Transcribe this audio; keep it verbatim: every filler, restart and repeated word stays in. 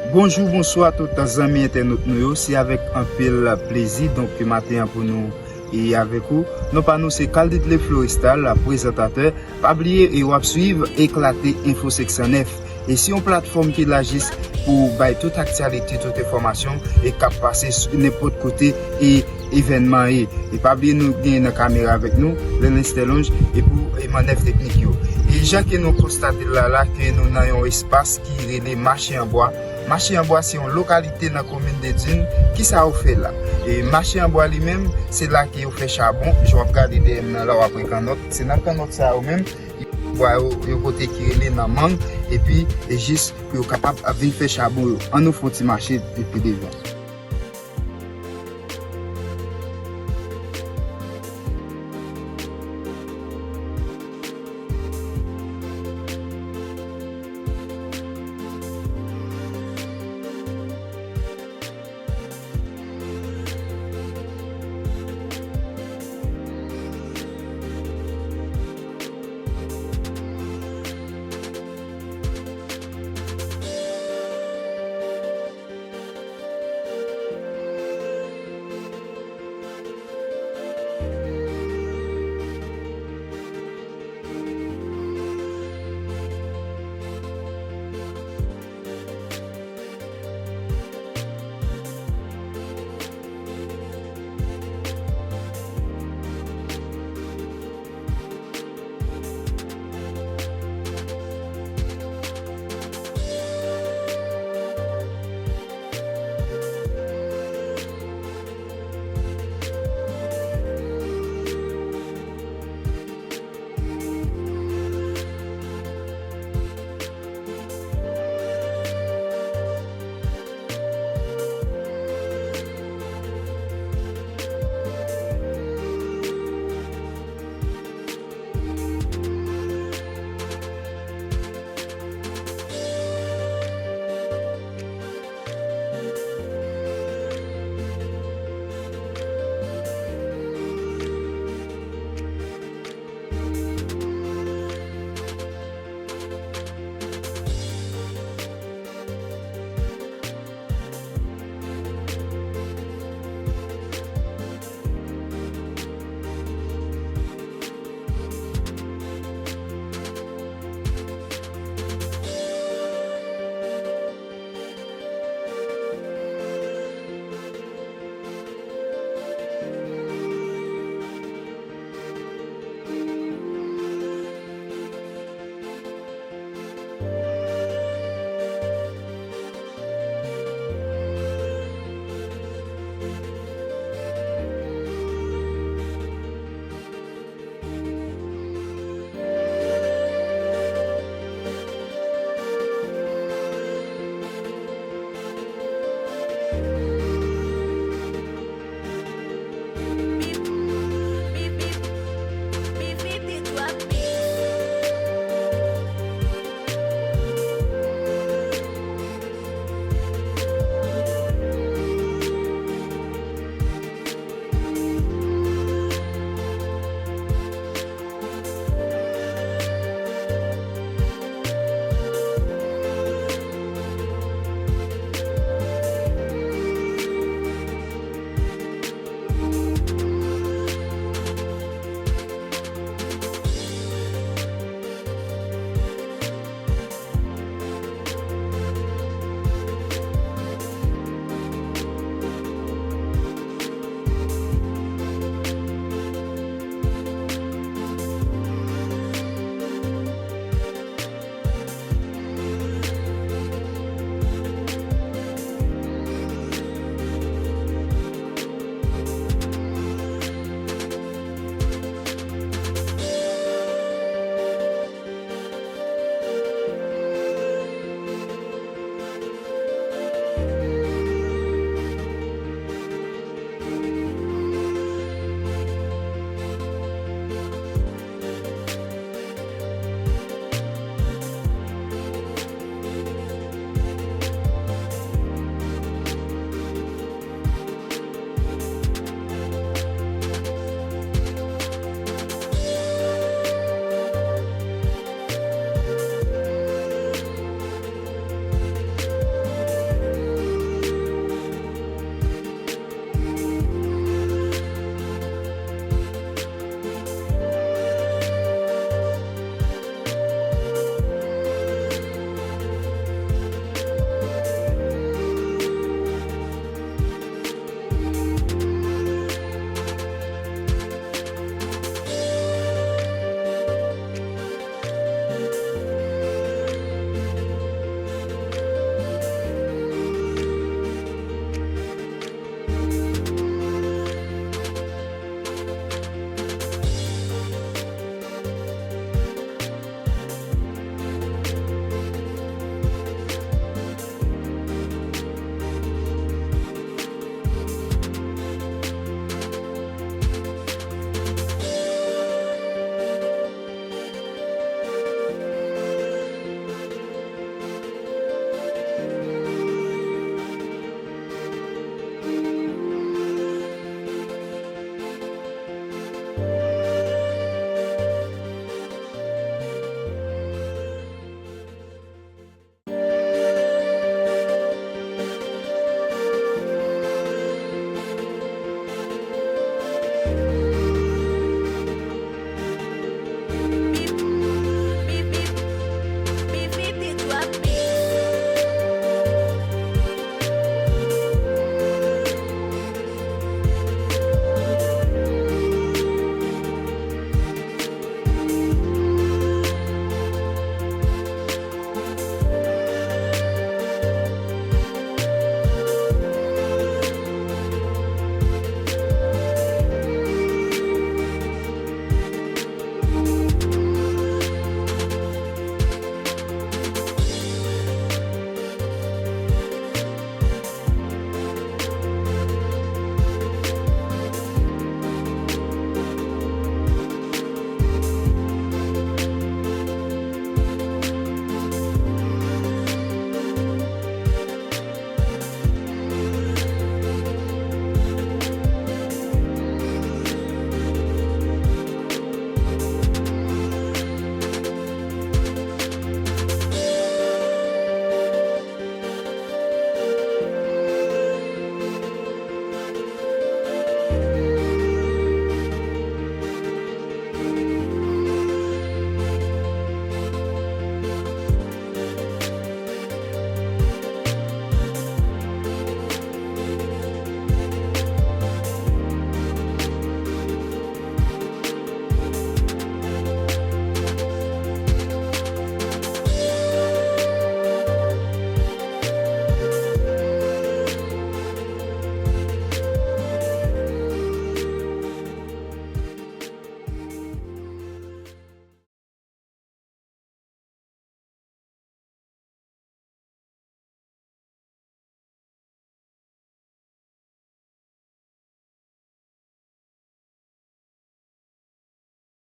Bonjou, bonswa tout zanmi entènot nou yo. Se avèk anpil plezi donk ke maten an pou nou e avèk ou. Non pa nou se Caldidley Florestal, prezantatè. Pa bliye e w ap swiv Eklate Enfo senk san nèf. E se yon platfòm ki la jis pou bay tout aktyalite, tout enfòmasyon e k ap pase sou nenpòt kote e evènman ye. E pa bliye nou gen nan kamera avèk nou, Lelen Stellonge, e pou e mannèv teknik yo. E jan ke nou konstate l la, la ke nou nan yon espas ki rele Mache an Bwa. Mache an Bwa se yon lokalite nan komin de Dune. Kisa yo fè la? E Mache an Bwa li menm, se la ke yo fè chabon. Jan w ap gade dèyè m nan la, w ap wè kannòt. Se nan kannòt sa yo menm, bwa yo, yo pote ki rele nan mang, epi e jis pou yo kapab vin fè chabon yo. Ann nou fè yon ti mache epi devan.